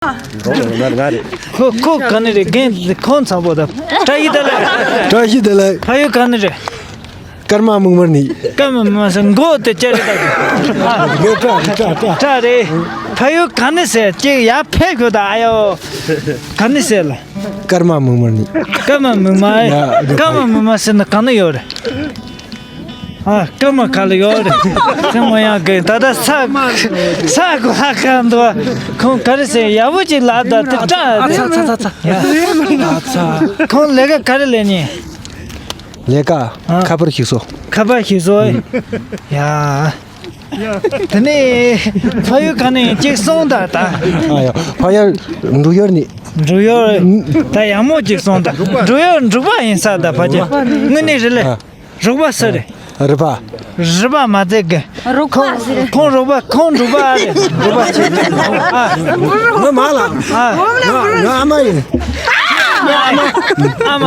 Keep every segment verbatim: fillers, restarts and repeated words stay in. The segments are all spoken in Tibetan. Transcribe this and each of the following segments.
ང་ང་རེད། ཁོ་ཁོ་ག་ནས་རེད། རྒན་ཁོང་ཚ་པོ་ད། བཀྲ་ཤིས་བདེ་ལེགས། བཀྲ་ཤིས་བདེ་ལེགས། ཕ་ཡུལ་ག་ནས་རེད། ཀརྨ་མིག་དམར་ནས། ཀརྨ་མིག་དམར་ཟེར་མགོ་དེ་ཅི་རེད་ད། ཨ། ཡོད་བཀྲ་རེད་བཀྲ་བཀྲ། བཀྲ་རེད། ཕ་ཡུལ་ག་ནས་ཟེར་ཅིག་ཡར་ཕེབས་ཤོག་ད། ཨ་ཡོ། ག་ནས་ཟེར་ལ། ཀརྨ་མིག་དམར་ནས། ཀརྨ་མིག་དམར། ཡ། ཀརྨ་མིག་དམར་ཟེར་ན་ག་ནས་ཡོད་རེད། ཨ། ཀརྨ་ག་ལ་ཡོད་རེད། ཚེ་མོ་ཡང་གི་ད་ལྟ་ས་ས་གོ་ཧ་ག་འདུག་ཁོང་ག་རེ་ཟེར་ཡག་པོ་ཅིག་ལབ་ད་དེ་སྐྲ། ཨ་ཚ་ཚ་ཚ་ཚ། ཡ། ཨ་ཚ། ཁོང་ལས་ཀ་ག་རེ་ལས་ནི། ལས་ཀ། ཨ། ཁ་པར་ཞིག་བཟོ། ཁ་པར་ཞིག་བཟོ། ཨེ། ཡ། དེ་ནས་ཕ་ཡུལ་ག་ནས་ཅིག་གསུངས་ད་ད། ཨ་ཡ། ཕ་ཡུལ་འབྲུག་ཡུལ་ནས། འབྲུག་ཡུལ་ད་ཡག་མོ་ཅིག་གསུངས་ད། འབྲུག་ཡུལ་འབྲུག་པ་ཡིན་ས་ད་ཕ་ཅེ། དངོས་གནས་རེད་ལེ། ཨ། རོགས་པ་སུ་རེད། རི་པ། རི་པ་མ་ཚད་གི། རོགས་པ་ཟེར། ཁོང་རོགས་པ་ཁོང་འབྲུག་པ་རེད། འབྲུག་པ་ཆེ། ཨ། ང་མ་ལ། ཨ། ང་ང་ཨ་མ་ཡིན། ཨ་མ། ཨ་མ།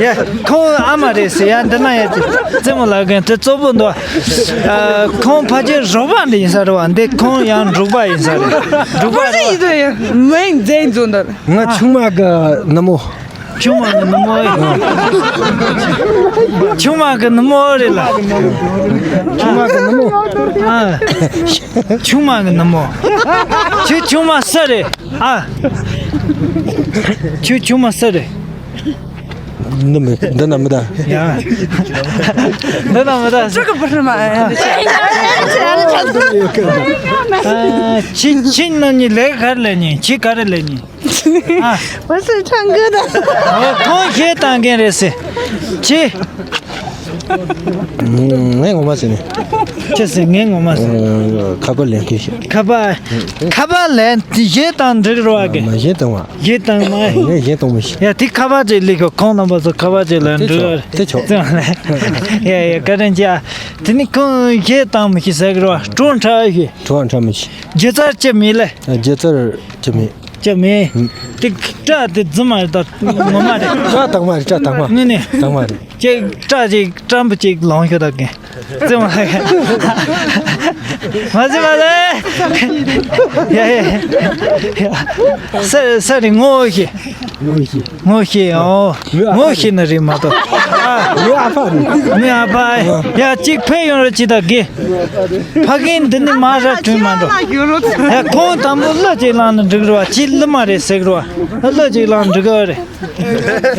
ཡ། ཁོང་ཨ་མ་རེད་ཟེར་ཡ་འདི་ན་ཡ་ཅི། རྩེད་མོ་ལགས་རྒན་དེ་གཙོ་བོ་འདུག་ཨ། ཁོང་ཕལ་ཆེར་རོགས་པ་འདི་ཡིན་ས་རེད་བ། འདི་ཁོང་ཡང་འབྲུག་པ་ཡིན་ས་རེད། འབྲུག་པ་རེད། ང་ཆུང་མ་གི་ནུ་མོ། ཆུང་མ་གི་ནུ་མོ་ཨེ། ཆུང་མ་གི་ནུ་མོ་རེད་ལ། ཆུང་མ་གི་ནུ་མོ། ཨ། ཆུང་མ་གི་ནུ་མོ། ཁྱོད་ཆུང་མ་སུ་རེད། ཨ། ཁྱོད་ཆུང་མ་སུ་རེད། འདི་མི་འདི་ན་མི་ད། ཡ། འདི་ན་མི་ད། ཅི་གི་བུ་ཧྲི་མ། ཨ། ཁྱེད་ཁྱེད་རྣམ་གཉིས་ལས་ག་རེ་ལས་ནི། ཁྱེད་ག་རེ་ལས་ནི། 我是唱歌的。 ཨོ། ཁོང་གཞས་བཏང་མཁན་རེད་ཟེར། ཅི། ངས་ངོ་མ་ཟེར་ནས། ཅི་ཟེར། ངས་ངོ་མ་ཟེར། ཁ་པར་ལེན་མཁན་ཞིག་ཁ་པར། ཁ་པར་ལེན་གཞས་བཏང་འགྲིག་རོགས་གི། མ་གཞས་བཏང་བ། གཞས་བཏང་མ། ངས་གཞས་བཏང་མི་ཤེས། ཡ། དེ་ཁ་པར་ཅིག་ལེན་ཤོག་ཁོང་རྣམ་པ་ཚོ་ཁ་པར་ཅིག་ལེན་འགྲིག་རོགས། དེ་ཆོག་ཡ་ཡ། བཀའ་དྲིན་ཆེ། དེ་ནི་ཁོང་གཞས་བཏང་མི་ཤེས་ཟེར་གི་རོགས། བྲོ་འཁྲབ་ཤེས། བྲོ་འཁྲབ་མི་ཤེས། སྒྱུ་རྩལ་ཅི་མེད་ལེ། སྒྱུ་རྩལ་ཅི་མེད། ཅི་མེད། ཨུམ། དེ་སྐྲ་དེ་རྫུན་མ་རེད་ད། ངོ་མ་རེད། སྐྲ་དྭངས་མ་རེད། སྐྲ་དྭངས་མ། དངོས་གནས། དྭངས་མ་རེད། ཅིག་སྐྲ་ཅིག་སྐྲ་འབུ་ཅིག་ལོང་ཤོག་ད་གིན། རྫུན་མ་རེད། མ་རྫུན་མ་རེད། ཡ་ཡ་ཡ། ས་ས་རེད། ངོ་ཤེས། ངོ་ཤེས། ངོ་ཤེས། ཨོ། ངོ་ཤེས་ནི་རེད་མ་གཏོགས། ཨ། ངའི་ཨ་ཕ་རེད། ངའི་ཨ་ཕ། ཡ། གཅིག་ཕེབས་ཡོང་རོགས་གྱིས་ད་གིན། ཕ་རྒན་འདི་ནི་མ་ར་བྲོས་མ་འགྲོ། ཡ། ཁོང་དང་པོ་གླུ་གཅིག་བླངས་ན་འགྲིག་རེད་བ། ཁྱེད་གླུ་མ་རེད་ཟེར་གི་རེད་བ། གླུ་གཅིག་བླངས་འགྲིག་གི་རེད།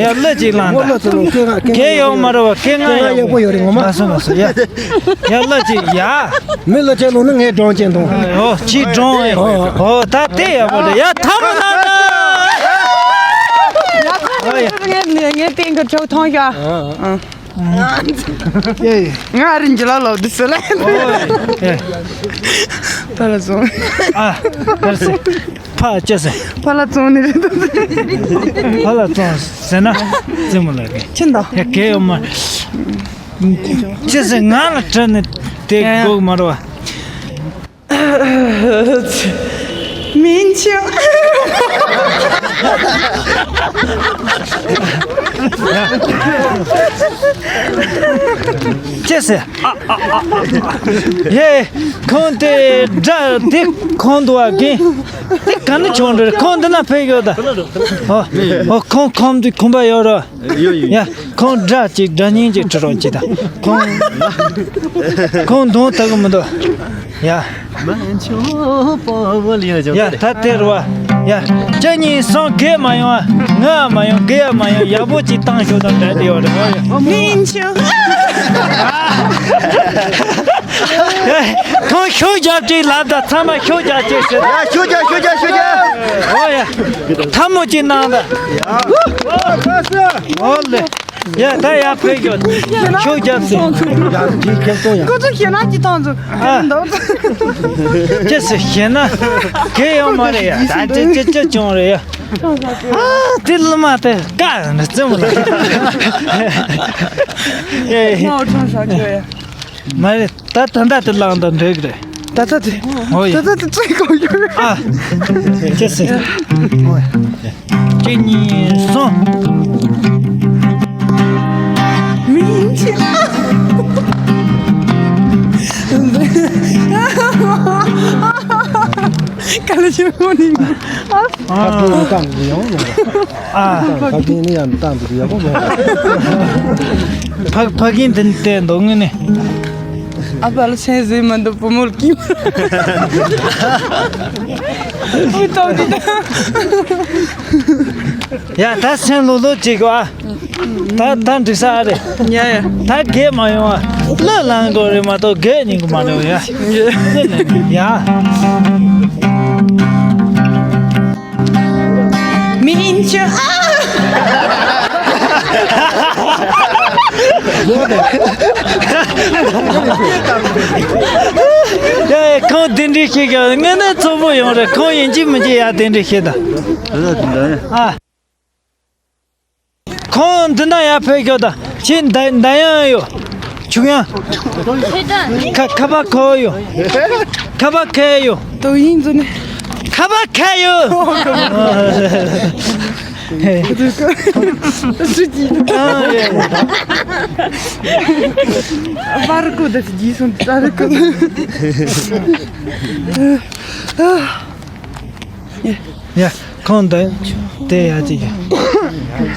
ཡ། གླུ་གཅིག་བླངས་ད། སྐད་ཡག་མ་རེད་བ། སྐད་ངག་ཡག་པོ་ཡོད་རེད་ངོ་མ། མ་སོང་མ་སོང་། ཡ། ཡ། གླུ་གཅིག་ཡ། མི་གླུ་གཅིག་བླངས་ན་ངས་སྒྲུང་གཅིག་འཐུང་། ཨོ། ཁྱེད་སྒྲུང་ཨེ། ཨོ། ཨོ། ད་དེ་ཡག་པོ་རེད། ཡ། ཐལ་མོ་གནང་དང་། ངས་ངས་སྟེང་གི་ཁྲོག་མཐོང་ཤག་ཨ། ཨ། ཡེ། ང་རིན་གྱི་ལ་ལོ་དུ་སི་ལ། ཨོ། ཡེ། ཕ་ལ་ཙོང་། ཨ། ཕ་ལ་ཙོང་། ཕ་ཅི་ཟེར། ཕ་ལ་ཙོང་ནི་རེད་དུ། ཕ་ལ་ཙོང་ཟེར་ན་རྩེད་མོ་ལ་རེད། ཁྱེད་འདོ། ཡ། གལ་ཡོད་མ། ཅི་ཟེར། ང་ལ་དྲི་ནི་དེ་ཡ་ཡ། དགོས་མ་རེད་བ། 明天。 ཅི་ཟེར། ཡེ། ཁོང་དེ་འདྲ་དེ་ཁོང་འདུག་བ་གིན། དེ་ག་ནས་བྱུང་འདྲ། ཁོང་འདི་ན་ཕེབས་ཡོད་ད། ཨོ། ཨོ། ཁོང་ཁོང་དེ་ཁོམ་པ་ཡོད་རོ། ཡོད་ཡོད། ཡ། ཁོང་སྒྲ་ཅིག་སྒྲ་སྙན་ཅིག་ཁྲིད་རོགས་གྱིས་ད། ཁོང་། ཁོང་གདོང་ལྟ་གི་མི་འདུག་ཡ། ཡ། ད་དེ་རུ་བ། ཡ། གཅིག་གཉིས་གསུམ། རྒས་མ་ཡོང་། ང་མ་ཡོང་། རྒས་ཡ་མ་ཡོང་། ཡག་པོ་ཅིག་བཏང་ཤོག་དང་འདྲ་དེ་ཡོད་རེད། ཨོ་ཡ། ཁོང་ཤུགས་རྒྱབ་ཅིག་ལབ་ད། ཚང་མ་ཤུགས་རྒྱབ་ཅིག་ཟེར། ཡ། ཤུགས་རྒྱབ། ཤུགས་རྒྱབ། ཤུགས་རྒྱབ། ཨོ་ཡ། ཐལ་མོ་ཅིག་གནང་ད། ཨོ་ལེ། ཡ། ད་ཡར་ཕེབས་ཤོག་ཤུགས་རྒྱབ་ཟེར། ཁོ་ཚོ་ཞེད་སྣང་ཅིག་བཏང་ཚོ། ཨ། འདུག་ཅི་ཟེར། ཞེད་སྣང་གང་ཡང་མ་རེད་ཡ། ད་ཅི་ཅི་ཅི་བྱུང་རེད་ཡ། ཨ། དེ་གླུ་མ་དེ་བཀག་ནས་རྩེད་མོ་ལ། ཡ་ཡ། ངའོ་ཁྲང་ཧྲ་ཁྱོད་ཡ། མ་རེད། ད་ད་ལྟ་དེ་བླངས་དང་འགྲིག་རེད། ད་ལྟ་དེ། ཨོ་ཡ། ད་ལྟ་དེ་བཙོན་ཁང་ཡོད་རེད། ཨ། ཅི་ཟེར། ཨོ་ཡ། གཅིག་གཉིས་གསུམ། 明天。ག་ལ་ཞིག་ཧོ་ནི། ཨ། ཕ་གི་ནི་བཏང་འདུག་ཡང་མོ་མོ། ཨ། ཕ་གི་ནི་ཡང་བཏང་འདུག་ཡང་མོ་མོ། ཕ་ཕ་གི་འདི་བལྟས་འདུག་ངས་ནི། ཨ་ཕ་ལ་སེམས་ཟིན་མི་འདུག་བུ་མོ་ལ་ཀི། ཨུ་ཏོ་འདི་ད། ཡ་ད་སེམས་ལོ་ལོ་བྱེད་དགོས་ཨ། ད་ད་འགྲིག་ས་རེད། ཡ་ཡ། ད་རྒས་མ་ཡོང་ཨ། གླུ་བླངས་དགོས་རེད་མ་གཏོགས་རྒས་ཉིན་གི་མ་རེད་ཡ། ཡ། མིན་ཆུ་ཨ། ཡ་ཡ། ཁོང་དེ་འདྲའི་ཤེས་ཀྱང་དངོས་གནས་ཚོགས་པོ་ཡོང་རེད། ཁོང་ཡིན་གཅིག་མིན་གཅིག་ཡ་དེ་འདྲའི་ཤེས་དང་། ཨ། ཁོང་འདི་ན་ཡར་ཕེབས་ཤོག་དང་། ཁྱེད་འདི་འདི་ཡང་ཡོད། ཆུང་ཡང་། ཁ་ཁ་པར་ཁོ་ཡོད། ཁ་པར་ཁེ་ཡོད། ཏོ་ཡིན་ཟོ་ནི། ཁ་པར་ཁེ་ཡོད། སུ་ཅི། ཨ་ཡེ། བར་ཀོ་ད་ཅི་སོང་ད་ར་ཀོ། ཡ། ཁོང་འདི་དེ་ཡ་ཅིག་ཡ།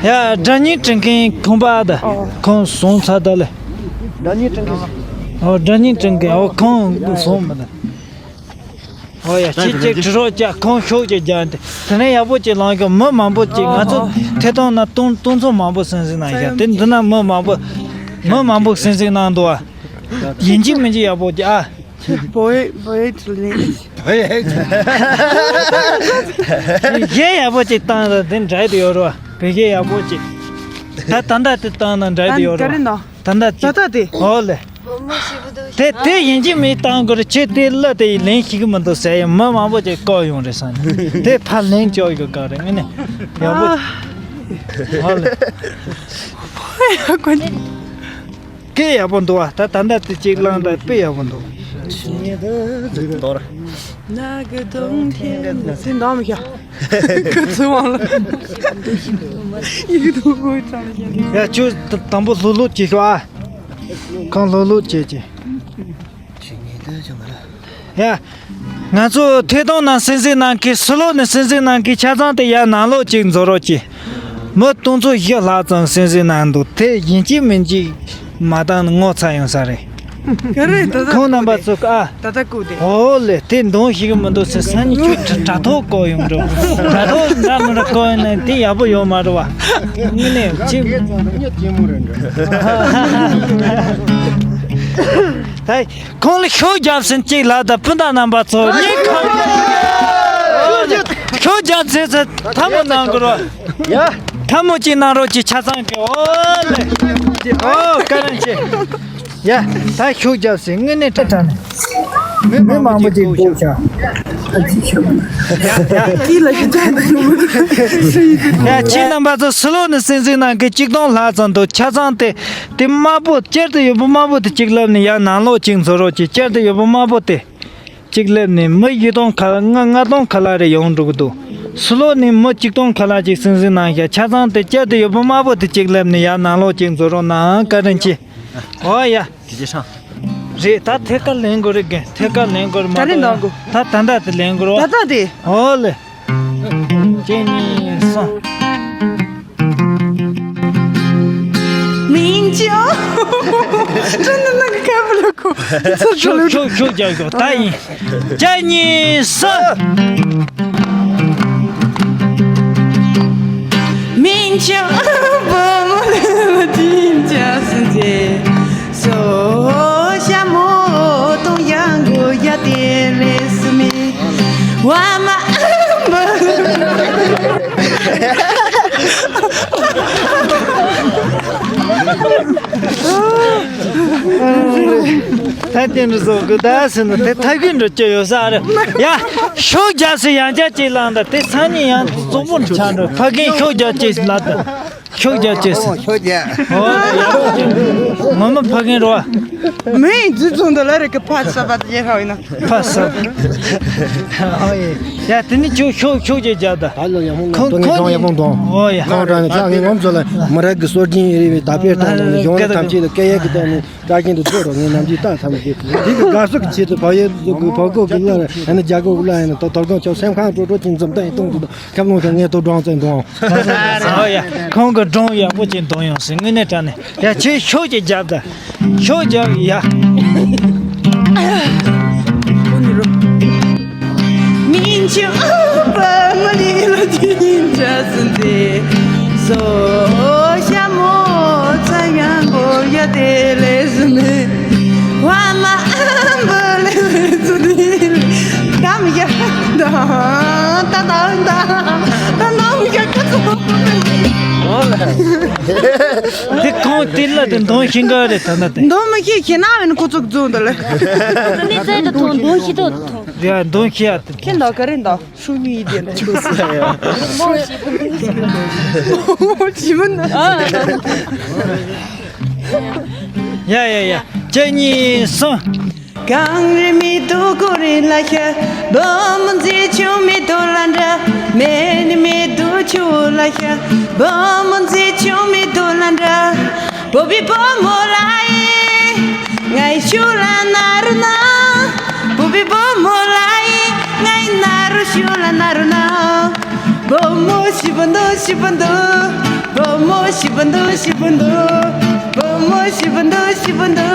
སྒྲ་སྙན་སྤྲིན་མཁན་ཁོང་པ་ད། ཨོ། ཁོང་སོང་ཚར་ད་ལེ། སྒྲ་སྙན་སྤྲིན་མཁན། ཨོ། སྒྲ་སྙན་སྤྲིན་མཁན། ཨོ། ཁོང་སོང་མི་ད། ཨོ་ཡ། ཁྱེད་ཀྱིས་གྲི་རོགས་བྱ། ཁོང་ཤུགས་ཀྱིས་རྒྱག་དེ། དེ་ནས་ཡག་པོ་ཅིག་ལངས་ཤོག་མི་མང་པོ་ཅིག་ང་ཚོ་ཐད་གཏོང་ན་སྟོང་སྟོང་ཚོ་མང་པོ་སེམས་གཟིགས་གནང་ཤག་དེ་འདི་ན་མི་མང་པོ། མི་མང་པོ་སེམས་གཟིགས་གནང་འདུག་ཨ། ཡིན་གཅིག་མིན་གཅིག་ཡག་པོ་ཅིག་ཨ། བོད་བོད་ལིང་། བོད་གཞས་ཡག་པོ་ཅིག་བཏང་ར་དེ་འདྲ་དེ་ཡོད་ར། བོད་གཞས་ཡག་པོ་ཅིག་ད་ད་ལྟ་དེ་བཏང་ན་འདྲ་དེ་ཡོད་ར། ད་ལྟ་ཅིག་ད་ལྟ་དེ། ཨོ་ལེ། དེ་དེ་ཡིན་གཅིག་མིན་གཅིག་བཏང་དགོས་རེད། ཁྱེད་དེ་གླུ་དེ་ལེན་ཤེས་ཀྱི་མི་འདུག་ཟེར་ཡང་མི་མང་པོ་ཅིག་བཀག་ཡོང་རེད་བསམ་ནས། དེ་ཕར་ལེན་ཆོག་ཡོད་ག་རེད། ངས་ནས་ཡག་པོ། ཨོ་ལེ། སྐད་ཡག་པོ་འདུག་བ། ད་ད་ལྟ་དེ་གཅིག་བླངས་ད་དཔེ་ཡག་པོ་འདུག་དེ་འདང་མི་ཤ། ཁོ་ཚོའི་དབང་ལ། ཡིག་ཐོག་ཁོའི་ཚང་ལ་ཡ། ཁྱོད་དང་པོ་ལྷུག་ལྷུག་བྱེད་ཤོག་ཨ། ཁོང་ལྷུག་ལྷུག་བྱེད་ཀྱི། ཡ། ང་ཚོ་ཐད་གཏོང་ནང་གསན་གཟིགས་གནང་མཁན། ཕྱི་ལོགས་ནས་གསན་གཟིགས་གནང་མཁན་ཆ་ཚང་དེ་ཡར་ནང་ལོགས་ཅིག་འཛུལ་རོགས་གྱིས། མི་སྟོང་ཚོ་བཞི་ལྷག་ཙམ་གསན་གཟིགས་གནང་འདུག་དེ་ཡིན་གཅིག་མིན་གཅིག་མ་བཏང་ན་ངོ་ཚ་ཡོང་ས་རེད། ག་རེ་ད་ལྟ་ཁོང་རྣམ་པ་ཚོ་ཨ། ད་ལྟ་བཀུག་སྟེ། ཨོ་ལེ། དེ་འདང་ཞིག་མི་འདུག་ཟེར། སང་ཉིན་ཁྱོད་དྲ་དྲ་ཐོག་བཀོད་ཡོང་འགྲོ། དྲ་ཐོག་འདྲ་མི་འདྲ་བཀོད་ཡོང་ན་དེ་ཡག་པོ་ཡོད་མ་རེད་བ། དངོས་གནས་ཅི། ད་ཁོང་ལ་ཤུགས་རྒྱབ་ཟིན་གཅིག་ལ་ད་སྤུན་ཟླ་རྣམ་པ་ཚོ་གཉིས་ཁོང་ཤུགས་རྒྱབ་ཟིན་ཟེར་ཐལ་མོ་གནང་དགོས་རོགས། ཡ། ཐལ་མོ་གཅིག་གནང་རོགས་གྱིས་ཆ་ཚང་གི། ཨོ་ལེ། ཨོ་བཀའ་དྲིན་ཆེ། ཡ། ད་ཤུགས་རྒྱབ་ཟིན། དངོས་གནས་དྲང་དྲང་ནས། མི་མང་པོ་ཅིག་བསྡད་ཤག་ཡ། ཁྱེད་རྣམ་པ་ཚོ་ཕྱི་ལོགས་ནས་གསན་གཟིགས་གནང་མཁན་གཅིག་སྟོང་ལྷག་ཙམ་འདུག་ཆ་ཚང་དེ་དེ་དམར་པོ་བསྐྱར་དུ་ཡོད་པ་དམར་པོ་དེ་གཅིག་ལབ་ནས་ཡར་ནང་ལོགས་གཅིག་འཛུལ་རོགས་གྱིས། བསྐྱར་དུ་ཡོད་པ་དམར་པོ་དེ་གཅིག་ལབ་ནས། མི་བཞི་སྟོང་ཁ་ལྔ་ལྔ་སྟོང་ཁ་ལྷག་རེ་ཡོང་འགྲོ་གི་འདུག་ཕྱི་ལོགས་ནས་མི་གཅིག་སྟོང་ཁ་ལྷག་ཅིག་གསན་གཟིགས་གནང་ཤག་ཆ་ཚང་དེ་བསྐྱར་དུ་ཡོད་པ་དམར་པོ་དེ་གཅིག་ལབ་ནས་ཡར་ནང་ལོགས་གཅིག་འཛུལ་རོགས་གནང་། བཀའ་དྲིན་ཆེ། ཨོ་ཡ། དེ་རྗེས་ཤང་། རེད། ད་ཐད་ཀར་ལེན་དགོས་རེད་གན། ཐད་ཀར་ལེན་དགོས་རེད་མ་གཏོགས། ད་ད་ལྟ་དེ་ལེན་དགོས་རེད་བ། ད་ལྟ་དེ། ཨོ་ལེ། གཅིག་གཉིས་གསུམ། མིན་ཅོ། ཁྱོད་ཁྱོད་ཁྱོད་རྒྱག་དགོས་ད་ཡིན། གཅིག་གཉིས་གསུམ། མིན་ཅོ། བུ་མོ་ལ་ཅི་བྱ་སྲིད་ཅེས། སོ། ཞྭ་མོ་དང་ཡང་གོ་ཡ་དེ་ལས་སུ་མེད། བ་མ། ད་དེ་འདྲ་བཟོ་དགོས་ད་ཟེར་ན་དེ་ཐབས་ཀྱི་འགྲོ་རྒྱུ་ཡོད་ས་རེད་ཡ། ཤུགས་རྒྱབ་ཟེར་ཡང་བསྐྱར་ཅིག་ལངས་ད་དེ་སང་ཉིན་ཡང་གཙོ་བོ་ཆགས་འགྲོ། ཕ་རྒན་ཤུགས་རྒྱབ་ཅིག་ལབ་ད། ཤོག་རྒྱག་བྱས་སོང་། ཤོག་རྒྱག་ངོ་མ་ཕ་རྒན་རོ། མི་ཡིན་རྫུ་འཛོམས་འདུག་ལ་རེ་གི་ཕ་ས་པ་དེ་ཧ་ཡིན་ན། ཕ་ས། ཡ་དེ་ནི་ཁྱོད་ཤོག་ཤོག་རྒྱག་རྒྱག་ད། ད་ལོ་ཡང་ཧོང་ཁོང་ཁོང་ནི་ཁོང་ཡག་པོ་འདུག་ཨོ་ཡ། ཁོང་རང་ནི་ཁྱག་ངའི་ངོམ་ཚོ་ལ་མི་རབས་ཀྱི་སྲོལ་རྒྱུན་རེ་བའི་དར་སྤེལ་གཏོང་དང་ནི་གཞུང་ལ་ཐམས་ཅད་ལ་སྐད་ཡིག་གི་ཐོག་ནས་བཀྲ་ཤིས་འདི་ཚོགས་རོགས་ངའི་ནམ་རྒྱུན་ད་ཐམས་ཅད་དེ་གི་དགའ་ཤོས་ཀྱི་ཆེད་དུ་བག་ཡོད་གི་བག་གོ་གི་ལ་ཡང་ན་རྒྱ་གོ་གི་ལ་ཡང་ན་ད་དོ་དགོང་ཁྱོད་སེམས་ཁམས་སྤྲོ་སྤྲོ་ཅིག་འཛུམ་མདངས་གཏོང་གི་འདུག་ཁམས་ལོང་ཁྱོད་ངའི་ཐོག་སྒྲོང་བཙན་འདུག་ཨོ་ཡ། ཁོང་གི་སྒྲོང་ཡག་པོ་ཅིག་འདོན་ཡོང་ཟེར་དངོས་གནས་དྲང་གནས། ཡ་ཁྱེད་ཤོག་ཅིག་རྒྱབ་ད། ཤོག་རྒྱབ་ཡ། དེ་ཁོང་དེ་ལ་དེ་འདོན་ཤེས་ག་རེད་ད་ན་དེ། འདོན་མི་ཤེས་ཁྱེད་ན་བས་ཁོ་ཚོ་རྫོང་དུ་ལ། དེ་ནས་བཙལ་དུ་ཐོང་འདོན་ཤེས་དོ་ཐོང་། ཡ་འདོན་ཤེས་ཡ་དེ། ཁྱེད་འདོན་ག་རེད་འདོན་ཤུ་ཉུ་ཡི་དེ་འདོན། ཞི་མི་ན། ཡ་ཡ་ཡ་གཅིག་གཉིས་གསུམ། གངས་རི་མེད་དུ་ཀུ་རི་ལ་ཤ། བུ་མོ་མཛེས་ཆུང་མེད་དུ་ལ་འདྲ། མེ་ནི་མེད་དུ་ཆུ་ལ་ཤ། བུ་མོ་མཛེས་ཆུང་མེད་དུ་ལ་འདྲ། བུ་བི་བུ་མོ་ལ་ཡི་ང་ཡི་ཤུ་ལ་ན་རུ་ན། བུ་བི་བུ་མོ་ལ་ཡི་ང་ཡི་ན་རུ་ཤུ་ལ་ན་རུ་ན། བུ་མོ་ཤི་བུ་འདུ་ཤི་བུ་འདུ། བུ་མོ་ཤི་བུ་འདུ་ཤི་བུ་འདུ། བུ་མོ་ཤི་བུ་འདུ་ཤི་བུ་འདུ།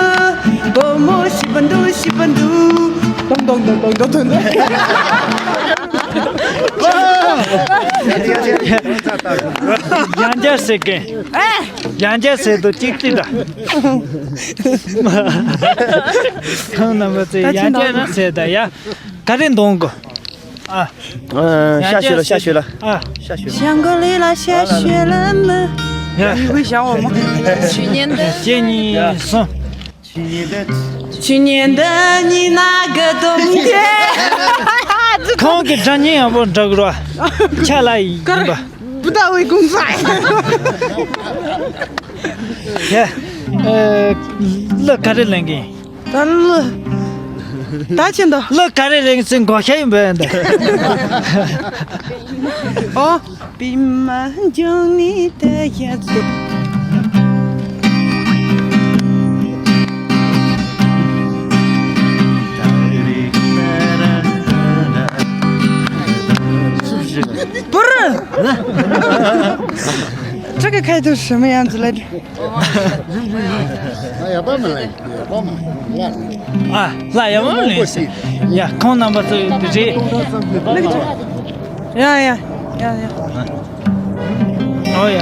བུ་མོ་ཤི་བུ་འདུ་ཤི་བུ་འདུ། ཏོང་ཏོང་ཏོང་ཏོང་ཏོང་ཏོང་། ཡང་བསྐྱར་ཟེར་གི། ཡང་བསྐྱར་ཟེར་དུ་གཅིག་གཅིག་དང་། ཁོང་རྣམ་པ་ཚོས་ད་ཡང་བསྐྱར་ན་ཟེར་ད་ཡ། ག་རེ་འདོན་དགོས། ཨ། ཤ་ཤོད་ལ་ཤ་ཤོད་ལ། ཨ། ཤ་ཤོད་ལ། ཞང་གོ་ལི་ལ་ཤ་ཤོད་ལ་མི། ཡ། ཡི་གུ་ཞང་འོ་མ། ཆུ་ཉན་འདི། གཅིག་གཉིས་གསུམ། ཆུ་ཉན་འདི་ཉི་ན་གི་དུང་ཁྱེད། ཁོང་གི་སྒྲ་སྙན་ཡག་པོ་འདྲ་གི་རོ། ཆ་ལ་ཡིན་པ། བུ་ད་འོའི་གུང་ཚ། ཡ། ཨ། གླུ་ག་རེ་ལེན་གི་ཡིན། ད་ལོ། ད་ཕྱིན་ད། ལོ་ག་རེ་རིང་སྲིད་འགོག་ཤ་ཡིན་པས་འདི། ཨོ། པི་མ་འཇོང་ནི་ད་ཡ་ཚོ། པུར། ཁྱོད་ཀྱི་ཁ་ཐུག་ཧྲི་མི་ཡང་ཚུ་ལ། ཨ། ལ་ཡ་མ་ལེན་སི། ཡ་ཁོང་རྣམ་པ་ཚོ་དེ་རེད། ཡ་ཡ་ཡ་ཡ། ཨོ་ཡ།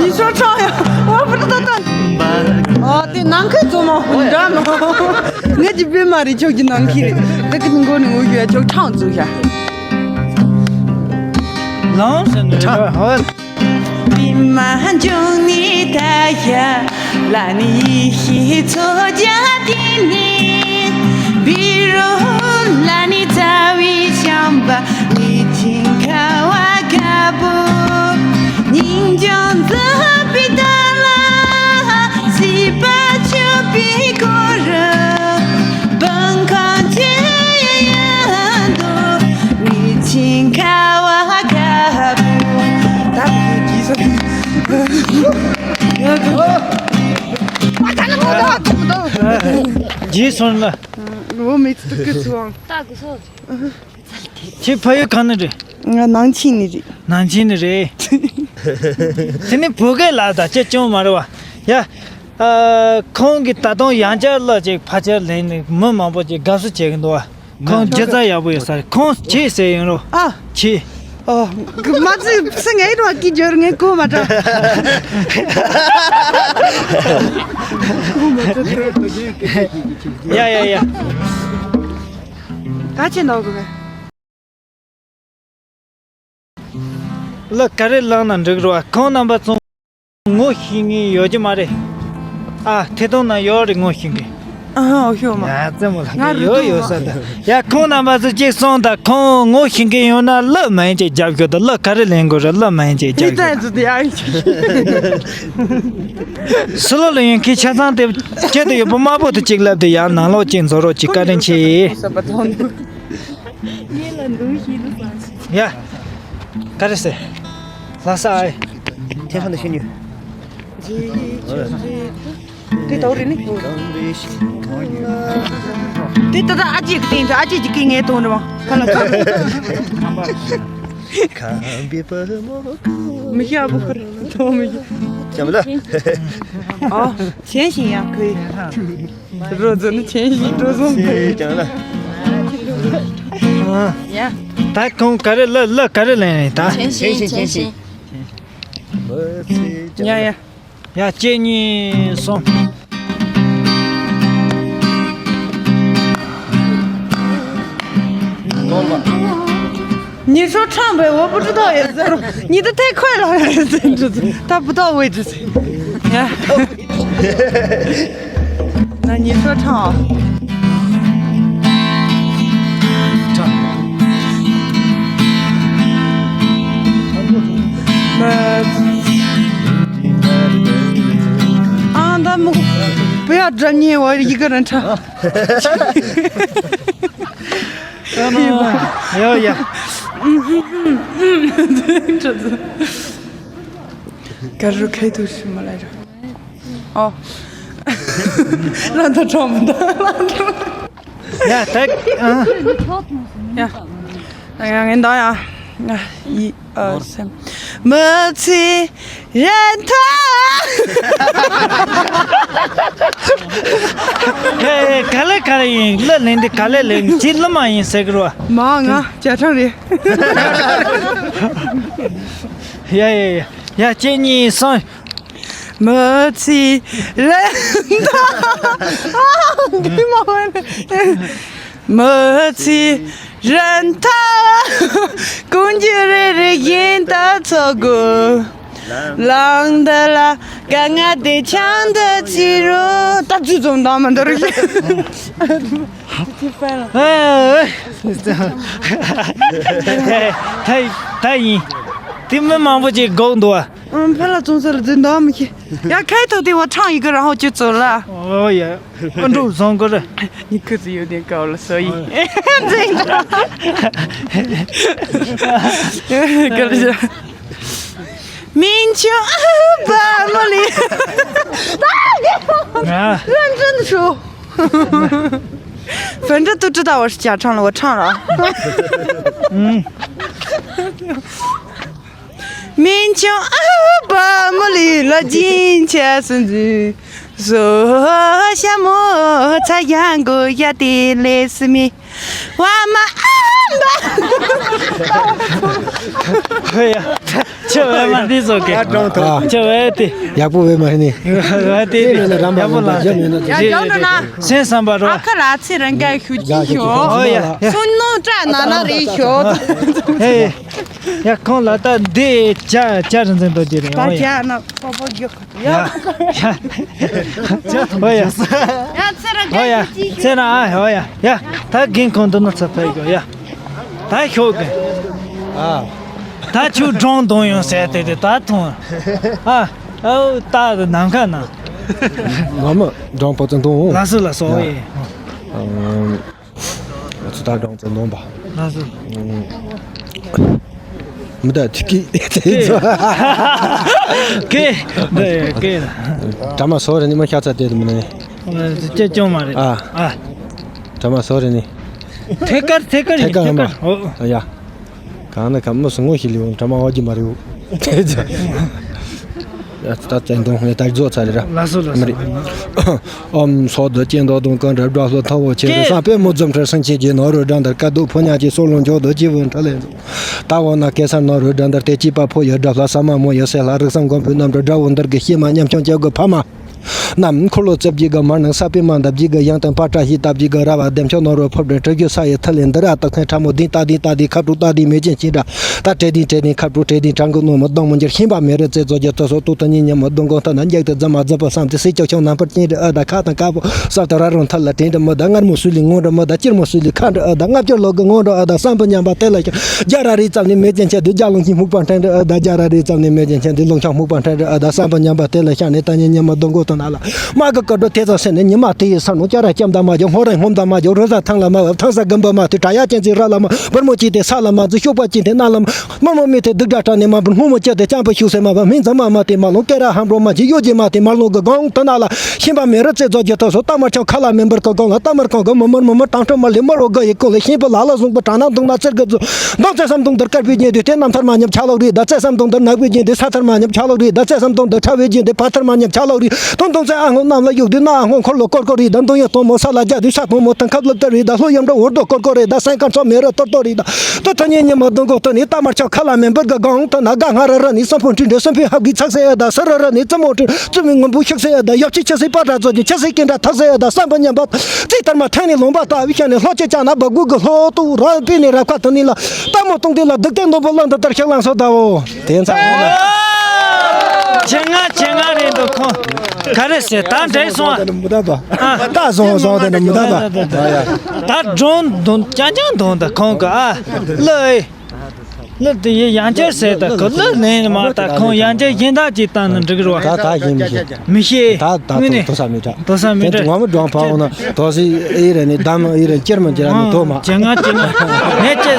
ཡིན་ཤོག་ཆོག་ཡ། ཨོ་བུ་ཏོ་ཏོ། ཨོ་དེ་ནང་ཁུལ་ཙོ་མོ་འདྲ་མོ། ངས་ཀྱི་པེ་མ་རི་ཆོག་གི་ནང་ཁུལ་རེད། ད་གི་མགོ་ནས་ངུ་ཡོད་ཆོག་ཁྲང་ཙུ་ཡ། ལང་སེ་ནི་ཧ། པི་མ་འཇོང་ནི་ད་ཡ། ལ་ནི་ཡི་ཤི་ཚོ་ཇ་དི་ནི། བི་རོ་ལ་ནི་ཚ་བི་ཤམ་བ། ཉི་ཆིང་ཁ་བ་ག་བུ། ཉིན་ཅང་ཛ་པི་ད་ལ། སི་པ་ཆུ་པི་ཀོ་ར། བང་ཁང་ཆེ་ཡ་ཡ་འདུ། ཉི་ཆིང་ཁ་བ་ག་བུ། ད་བུ་ཇི་སོ། ཇི་སོང་ལ། འོ་མི་ཚུགས་ཀི་ཚུའང་། ཁྱེད་ཕ་ཡུལ་གང་ནས་རེད། ང་ནང་ཆེན་ནས་རེད། ནང་ཆེན་ནས་རེད། དེ་ནི་བོད་སྐད་ལ་ད་ཅི་ཅུང་མ་རེད་བ། ཡ། ཨ། ཁོང་གིས་ད་དུང་ཡང་བསྐྱར་ལ་ཅིག་ཕལ་ཆེར་ལེན་ནས་མི་མང་པོ་ཅིག་དགའ་བསུ་བྱེད་ཀྱི་འདུག་བ། ཁོང་སྒྱུ་རྩལ་ཡག་པོ་ཡོད་ས་རེད། ཁོང་ཆེད་ཟེར་ཡིན་རོ། ཨ། ཆེད། ཨོ། མ་ཚུད་སེ་ངའི་རོ་ཀི་འབྱོར་ངའི་གོ་མ་དྲ། ཡ་ཡ་ཡ། ག་ཆེ་འདུག་གི། གླུ་ག་རེ་བླངས་ན་འགྲིག་རོ། ཁོང་རྣམ་པ་ཚོ་ངོ་ཤེས་ངེས་ཡོད་ཀྱི་མ་རེད། ཨ། ཐད་གཏོང་ན་ཡོད་རེད། ངོ་ཤེས་མཁན། ཨ་ཧོ་ཤོ་མ། ང་རྩེད་མོ་ལ་ང་རུ་ཡོད་ཡོད་ས་ད། ཡ་ཁོང་རྣམ་པ་ཚོ་གཅིག་སོང་ད། ཁོང་ངོ་ཤེས་མཁན་ཡོད་ན་གླུ་མང་ཅིག་རྒྱབ་ཤོག་ད། གླུ་ག་རེ་ལེན་དགོས་རེད། གླུ་མང་ཅིག་རྒྱབ་ཤོག་ད། སུ་ལོ་ལ་ཡོང་མཁན་ཆ་ཚང་དེ་ཁྱེད་དུ་ཡོད་པ་དམར་པོ་དུ་གཅིག་ལབ་དེ་ཡང་ནང་ལོགས་གཅིག་འཛུལ་རོགས་གཅིག་བཀའ་དྲིན་ཆེ། ཡ། ག་རེ་ཟེར། ལྷ་ས་ཨའི། ཐེ་ཧྥན་དུ་ཤི་ཉུ། དེ་ཏའོ་རེད་ནི། དེ་ད་ལྟ་ཨ་ཅེ་གི་སྟེང་དུ་ཨ་ཅེ་གི་སྐད་ངས་གཏོང་རེད་བ། ཁ་ལ་ཁ། མི་ཤ་བུ་ཁར་གཏོང་མི་ཤ། ཅམ་ལ། ཨ། ཆེན་ཞིང་ཡང་ཁུ། རོ་ཛོ་ནི་ཆེན་ཞིང་རོ་ཛོ། ཅམ་ལ། ཡ། ད་ཁོང་ག་རེ་གླུ་གླུ་ག་རེ་ལེན་རེད་ད། ཆེན་ཞིང་ཆེན་ཞིང་། ཡ་ཡ། ཡ་གཅིག་གཉིས་གསུམ། ཉི་ཤུ་ཁྲང་བའི་འོ་བུ་ཀྲི་ཏོ་ཡོད་ཟེར་རོ། ཉི་ད་ཐེ་ཁོས་ལ་ཡོད་ཟེར་འགྲོ་ད་བུ་ཏོ་བོས་ཀྲི་ཟེར། ཡ། ན་ཉི་ཤུ་ཁྲང་། ཨང་ད་མུ་བུ་ཡ་འགྲམ་ཉེ་བ་ཡི་ག་ར་ཁྲ། ཡོ་ཡ། ག་རུ་ཁའི་ཐུགས་ཤི་མ་ལ་ར། ཨོ། ལ་འདྲ་གྲོགས་མི་འདུག་ལ་འདྲ། ཡ་ད། ཨ། ཡ། ཡ་ངན་ད་ཡ། ཡི་ཨ་སེམས། མི་ཚེ་རན་ཐ། ཡ་ཡ་ག་ལེ་ག་ལེ་ཡིན་གླུ་ལེན་དེ་ག་ལེ་ལེན་ཅི་གླུ་མ་ཡིན་ཟེར་གི་རོ། མ་ང་རྒྱ་ཁྲང་རེད། ཡ་ཡ་ཡ་ཡ་གཅིག་གཉིས་གསུམ། མི་ཚེ་རན་ཐ། འདི་མ་བ་ནི། མི་ཚེ་རན་ཐ། ཀུན་གྱིས་རེ་རེ་བཞིན་ད་ཚོགས་དགོས། ལང་འདི་ལ་དཀའ་ངལ་དེ་ཆང་འདི་ཕྱི་རུ་ད་ཚུད་ཙམ་དང་མི་འདི་རུ་ཞིག་ད་ད་ཡིན། དེ་མི་མང་པོ་ཅིག་དགོས་འདུག་ཨ། ཨང་ཕ་ལ་ཙུང་ས་ལ་འཛིན་འདོགས་མི་ཤེས། ཡ་ཁའི་ཐོག་དེ་བ་ཁྲང་ཡི་གེ་རང་ཧོ་ཅི་ཙོ་ལ། ཨོ་ཡ། ཨ་འགྲོ་བཟང་གོ་རེ། ཉི་ཁུ་ཙི་ཡོད་དེ་ཀའོ་ལ་སོ་ཡི། འཛིན་འདོགས། ག་རེ་བྱ། མིན་ཆུ་ཨ་བ་མོ་ལི། ད་ཡ། ང་། རང་ཅན་ཤོ། བན་ཏྲ་ཏུ་ཏྲ་ད་བ་ཤ་ཁྲང་ལ་བ་ཁྲང་ར། ཨུམ། མིན་ཆུང་ཨ་བ་མོ་ལི་ལ་སྦྱིན་ཆ་སུ་འཛུལ། བཟོ་ཤ་མོ་ཚ་ཡང་གོ་ཡ་དེ་ལས་སི་མི། བ་མ་ཨ་བ། ཧེ་ཡ། ཆེ་བའི་མ་འདི་བཟོ་གི། ཨ། ཆེ་བའི་དེ། ཡག་པོ་བས་མ་ཧེ་ནི། བའི་དེ་དེ། མེད་ན་རམ་པ་ཡག་པོ་ལ་ཡ་མེད་ན་ཡ་དེ། ཡག་ནོ་ན། སེམས་བསམ་པ་རོ། ཨ་ཁ་ར་ཚེ་རང་ག་ཤུ་ཅི་ཤོ། ཨོ་ཡ་ཡ། སུན་ནོ་ཏྲ་ན་ན་རེ་ཤོ། ཧེ། ཡ་ཁོང་ལ་ད་འདི་ཅ་ཅ་རིན་ཆེན་རྡོ་རྗེ་རེད། ད་ཨོ་ཡ། ཅ་ན་པ་པ་རྒྱག་ཡ། ཡ། ཅ་ཨོ་ཡ། ཡ་ཚེ་ར་ཨོ་ཡ། ག་ཅི་ཅི་ཤོ། ཚེ་ར་ཨ་ཨོ་ཡ། ཡ། ད་རྒན་ཁོང་འདི་ནོ་ཚ་ཕ་ཡི་གོ་ཡ། ད་ཤོག་གི། ཨ། ད་ཁྱོད་སྒྲུང་འདོན་ཡོང་ཟེར་དེ་དེ་ད་ཐོང་། ཨ། ཨོ་ད་ནམ་མཁའ་ན། ང་མ་སྒྲུང་པོ་ཙམ་འདོན་འོང་། ལགས་སོ་ལགས་སོ། ཡ། ཨོ་ཡ། ཨ། ང་ཚོ་ད་སྒྲུང་ཙམ་འདོན་པ། ལགས་སོ། ཨ། མི་ད་ཐིག་གི་དེ་ཚོ། ཀེ། འདི་ཀེ། ད་མ་སོ་རེ་ནི་མ་ཤ་ཚ་དེ་དུ་མི་ནི། ཅེ་ཅོང་མ་རེད། ཨ། ཨ། ད་མ་སོ་རེ་ནི། ཐད་ཀར་ཐད་ཀར་ཡིན། ཐད་ཀར་ཨོ། ཡ། གང་ན་གང་མོ་སུ་ངོ་ཤི་ལི་འོང་ད་མ་འོ་ཇི་མ་རེ་འོ། ད་ད་ད་དོན་ཧེ་ད་རྫོགས་ཚར་རེད་ར། ལགས་སོ་ལགས་སོ། མ་རེད། ཨོམ་སོ་དུ་ཅན་དོ་དུང་ཀང་དྲ་དྲ་ལྷོ་ཐོ་བོ་ཆེ་རུ་ཀེ། སང་པད་མོ་འཛུམ་ཁྲེར་སེང་ཆེ་གྱི་ནོ་རུ་དྲན་དར་ཀ་དུ་ཕོ་ཉ་ཀྱི་སོ་ལོང་འཇོག་དུ་ཅི་བུན་ཁྲ་ལེ། ད་འོ་ན་ཀེ་སར་ནོ་རུ་དྲན་དར་ཏེ་ཅི་པ་ཕོ་ཡོ་དྲ་ལྷ་ས་མ་མོ་ཡོ་སེ་ལྷ་རིགས་སམ་གོང་ཕུ་རྣམ་དྲ་དྲ་བོ་འདར་གི་ཤེ་མ་ཉམ་ཆུང་ཅེ་གོ་ཕ་མ། རྣམས། འཁོར་ལོ་རྩིབས་བརྒྱད་གི་མར་ནང་། ས་པཎ་མ་འདབ་བརྒྱད་གི་གཡང་སྟེང་། པ་ཏྲ་ཞེས་བཏགས་བརྒྱད་གི་ར་བ། བདེ་མཆོག་ནོར་བུ་ཕོ་བྲང་། གྲུ་བཞི་ས་ཡི་མཐིལ་ལས་འདི་ར། སྟག་ཚང་ཁྲ་མོ་ལྡིང་། སྟག་ལྡིང་སྟག་ལྡིང་ཁ་དྲུག་སྟག་ལྡིང་མེ་ལྕེ་ཆེན་འདྲ། ད་བྲེ་ལྡིང་བྲེ་ལྡིང་ཁ་དྲུག་བྲེ་ལྡིང་བྲག་གི་སྣོད་མོ་སྡོང་མོ་འགྱུར། ཤིང་པ་མེ་རི་རྩེ་རྫོགས་ཀྱི་ཐོ་སོ། སྟོད་ཐུང་གཉིས་ཉི་མ་སྡོང་གོང་ཐ་ན། འཇག་ཏུ་རྫི་མ་རྫི་པོ་བསམ་སྟེ། སྲིད་ལྕོག་ཆུང་ནམ་འཕར་སྤྱན་རེ་ཨ་ད། ཁ་དང་དཀར་པོ་སྲབ་ཏུ་ར་རུང་ཐ་ལ་དྲན་རེ་མི་ད། དངར་མོ་སུ་ལི་ངོ་རེ་མི་ད། སྐྱིར་མོ་སུ་ལི་ཁ་འདྲ་ཨ་ད། ལྔ་བཅུ་ལོ་གི་ངོ་འདྲ་ཨ་ད། བསམ་པ་ཉམས་པ་དེ་ལ་ཤ་རྒྱ་ར་རི་ཙམ་ནི་མེ་ལྕེ་ཆེན་དུ། རྒྱ་ལུང་ཆེན་སྨུག་པ་ཕྲན་རེ་ཨ་ད། རྒྱ་ར་རི་ཙམ་ནི་མེ་ལྕེ་ཆེན་དུ། ལུང་ཆང་སྨུག་པ་ཕྲན་རེ་ཨ་ད། བསམ་པ་ཉམས་པ་དེ་ལ་ཤ་ནི་ད་ཉི་ཉི་མ་སྡོང་གོ་ཐ་ན་ལ། མ་གི་སྐར་གྲངས་དེ་ཙམ་སེ་ནས། ཉི་མ་དེ་ཡི་ས་ནོ་སྐྱ་ར་སྐྱམ་དང་མ་འཇོག་སྔོ་ར་སྔོམ་དང་མ་འཇོག་རོ་ཟ་ཐང་ལ་མ་བབ། ཐང་ས་དགུན་འབུ་མ་ཐུལ། དྲ་ཡ་ཅན་ཚི་ར་ལ་མ་བུར་མོ་གཅིག་དེ་ས་ལ་མ་འཛུལ། གཤོག་པ་གཅིག་དེ་གནམ་ལ་མ། མི་མོ་མི་དེ་སྡུག་དྲག་དྲག་ནས་མ་འབུར། སྔོན་མོ་སྐྱ་དེ་སྤྱང་པོ་ཤུགས་སེ་མ་བབ། སྨན་ཚང་མ་མ་དེ་མ་ལོང་། སྐེ་ར་ཧམ་རོ་མ་གྱི་གཡོ་ཇི་མ་དེ་མ་ལོང་གི་སྒང་དུ་ན་ལ། ཤིང་པ་མེ་རི་རྩེ་རྫོགས་ཀྱི་ཐོ་སོ། རྟ་དམར་ཆང་ཁ་ལ་མེ་འབར་གི་སྒང་ལ། རྟ་དམར་ཁང་གི་མི་མར་མི་མར་དང་ཁྲོ་མ་ལེ་མི་རོ་དགའ་ཡི་ཀུན་ལེ། ཤིང་པོ་ལ་ལ་བཟུང་པོ་དྲང་ན་མདུང་ན་རྩེར་གི་རྫོ། མདང་རྩེ་སམ་མདུང་དར་དཀར་པོའི་རྒྱན་དུ་དེ། གནམ་ཐར་མ་ཉམས་ཆ་ལོག་རེད་ད། རྩེ་སམ་མདུང་དར་ནག་པོའི་རྒྱན་དུ། ས་ཐར་མ་ཉམས་ཆ་ལོག་རེད་ད། རྩེ་སམ་མདུང་དར་ཁྲ་བོའི་རྒྱན་དུ། ཕ་ཐར་མ་ཉམས་ཆ་ལོག་རེད། དུང་དུང་ཚེ་ཨ་སྔོན་གནམ་ལ་གཡུག་དུས། ན་ཨ་སྔོན་འཁོར་ལོ་སྐོར་སྐོར་རེད་ད། མདུང་ཡང་དོང་མོ་ས་ལ་རྒྱག་དུས། ས་དོང་མོ་ཐང་ཁབ་ལ་བཏུར་རེད་ད། ལྷོ་ཡུམ་འགྲོ་འུར་རྡོ་སྐོར་སྐོར་རེད་ད། སེང་དཀར་མཚོ་མེ་རི་གཏོར་གཏོར་རེད་ད། དུ་ཐུ་ཉིན་ཉི་མ་སྡོང་གོ་ཐུ་ནི། རྟ་དམར་ཆང་ཁ་ལ་མེ་འབར་གི་སྒང་དུ་ན། དགའ་ང་ར་ར་ནི་སོན་ཕོ་འཁྲིད་འདྲ། སོན་ཕོའི་ཧབ་གི་ཚག་སེ་ཨ་ད། སུ་ར་ར་ནི་རྩེ་མོ་འཁྲིད། རྩེ་མོའི་ངུ་འབུ་ཤུགས་སེ་ཨ་ད། ཡབ་ཆེ་ཆེ་སེ་པ་ཏྲ་ཚོ་གི་ཆེ་སེ་སྐད་འདྲ་ཐག་སེ་ཨ་ད། བསམ་པ་ཉམས་པ་རྩིས་ལྟར་མ་ཐང་ནི་ལུང་པ་ལྟ་བུའི་ཤ་ནི། ལྷོ་ཆེ་ཅག་ན་བ་དགུ་གི་ལྷོ་ཏུ་ར་པི་ནི་ར་ཁ་ཐུ་ནི་ལ། རྟ་མོ་སྟོང་དེ་ལ་སྡུག་སྟེ་འདོན་པོ་བླང་དུ་ལྟར་ཤག་ལང་སོ་ད་འོ། དེ་ཚ་འོ་ན། ཆེ་ང་ཆེ་ང་རེད་འདུག་ཁོང་། ག་རེ་ཟེར་ད་འདྲེ་སོང་། མི་ད་པ། ད་སོང་སོང་དེ་ནི་མི་ད་པ། ད་སྒྲུང་འདོན་ཅང་ཅང་འདོན་ད་ཁོང་གི་ཨ། ལོ་ཨེ། ལོ་དེ་ཡི་ཡང་བསྐྱར་ཟེར་ད་ཁོ་ལོ་ནས་མ་ད་ཁོང་ཡང་བསྐྱར་གཞན་དག་ཅིག་བཏང་ན་འགྲིག་རོ། ད་ད་ཡིན་མི་ཤེས། མི་ཤེས། ད་ད་དངོས་གནས་དོ་ས་མི་དྲག་དོ་ས་མི་དྲག་ངོ་མ་འགྲོ་ཕ་འོ་ན་དོ་སི་ཨེ་རེ་ནི་དམ་ཨེ་རེ་སྐྱེར་མ་སྐྱེར་མི་དོ་མ། ཅེ་ང་ཅེ་ང་ངས་ཅེ།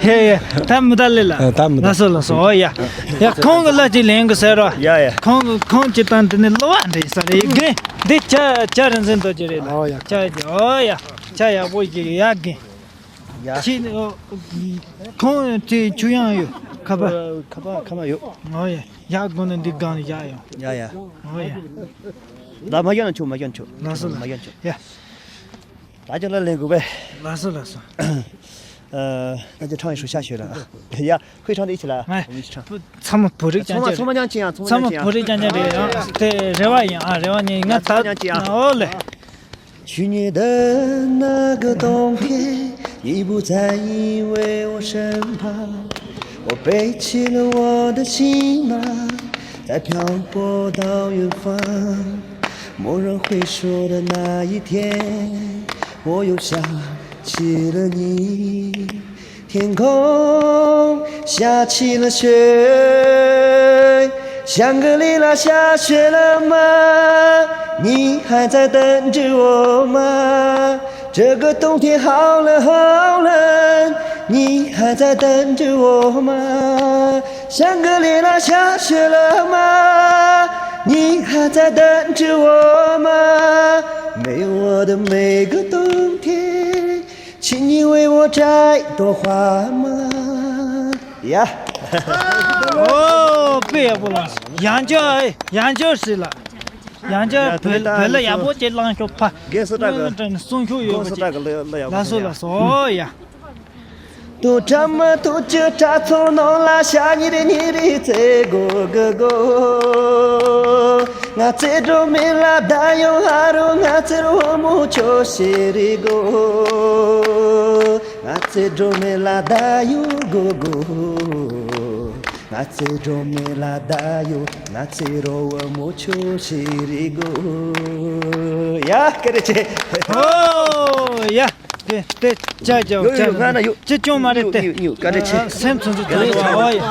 ཧེ་ཡེ། ད་མི་ད་ལེ་ལ། ད་མི་ད། ལ་སོ་ལ་སོ་ཨོ་ཡ། ཡ་ཁོང་གི་ལ་ཅིག་ལེན་གི་ཟེར་རོ། ཡ་ཡ། ཁོང་གི་ཁོང་ཅི་ད་འདི་ནི་གླུ་བ་འདྲེ་ས་རེད་གི། འདི་ཅ་ཅ་རིན་ཆེན་རྡོ་རྗེ་རེད་ལ། ཨོ་ཡ། ཅ་ཡ་ཨོ་ཡ། ཅ་ཡག་པོ་ཞིག་ཡ་གི། ཡ། ཁྱེད་ཁོང་དེ་ཆུ་ཡང་ཡོད། ཁ་པ། ཁ་པ་ཁ་པ་ཡོད། ཨོ་ཡ། ཡག་དགོས་ན་འདི་སྒང་ནས་ཡག་ཡོང་། ཡ་ཡ། ཨོ་ཡ། ད་མ་ཡོང་ན་ཆུ་མ་ཡོང་ཆུ། ལགས་སོ་ལགས། མ་ཡོང་ཆུ། ཡ། ད་ཅི་ལ་ལེན་དགོས་པས། ལགས་སོ་ལགས་སོ། ཨ། ད་ཅི་ཁྲང་ཡི་ཧྲུ་ཤ་ཤོད་ལ། ཡ། ཁོའི་ཁྲང་དེ་ཕྱི་ལ། ང་། ཚང་མ་བོད་རིགས་ཚང་མ་ཅན་ཚང་མ་ཅན། ཚང་མ་ཅན་ཚང་མ་ཅན་ཚང་མ་བོད་རིགས་ཅན་ཅན་རེད་ཡང་དེ་རེ་བ་ཡིན་ཨ་རེ་བ་ཉིན་ང་ད་ཨོ་ལེ། 去年的那个冬天，你不在依偎我身旁，我背起了我的行囊，在漂泊到远方。蓦然回首的那一天，我又想起了你。 天空下起了雪，香格里拉下雪了吗？你还在等着我吗？这个冬天好冷好冷，你还在等着我吗？香格里拉下雪了吗？你还在等着我吗？没有我的每个冬天， 请你为我摘朵花吗？ཡ། ཨོ་དཔེ་ཡག་པོ་ལ། ཡང་བསྐྱར་ཡང་བསྐྱར་ཟེར་ལ། ཡང་བསྐྱར་བོད་བོད་ལ་ཡག་པོ་ཅིག་བླངས་ཤོག་ཕ། རྒན་སུ་དྲག་གི་གསུང་ཤོག་ཡོད་པ་ཅིག་ལགས་སོ་ལགས་སོ་ཨོ་ཡ། ཏུ་ཁྲ་མ་ཐུག་ཅི་ཁྲ་ཚོ་ནང་ལ་ཤ་ཉི་རེ་ཉི་རེ་རྩེ་གོ་གི་གོ། ང་ཚེ་སྒྲོན་མེ་ལ་ད་ཡོང་ཧ་རོ། ང་ཚེ་རོ་མོ་ཆོ་ཤེ་རི་གོ། ང་ཚེ་སྒྲོན་མེ་ལ་ད་ཡོང་གོ་གོ། ང་ཚེ་སྒྲོན་མེ་ལ་ད་ཡོང་། ང་ཚེ་རོ་བོ་མོ་ཆོ་ཤེ་རི་གོ། ཡ་སྐད་རེ་ཆེ། ཨོ་ཡ། དེ་དེ་ཅ་ཅ་ཡོ་ཡོ་ཅ་ང་ན་ཡོ། ཅི་ཅོ་མ་རེད་དེ། ཡོ་ཡོ་ཡོ་སྐད་རེ་ཆེ། སེམས་ཚོན་ཚོན་ཚོན་ཨོ་ཡ།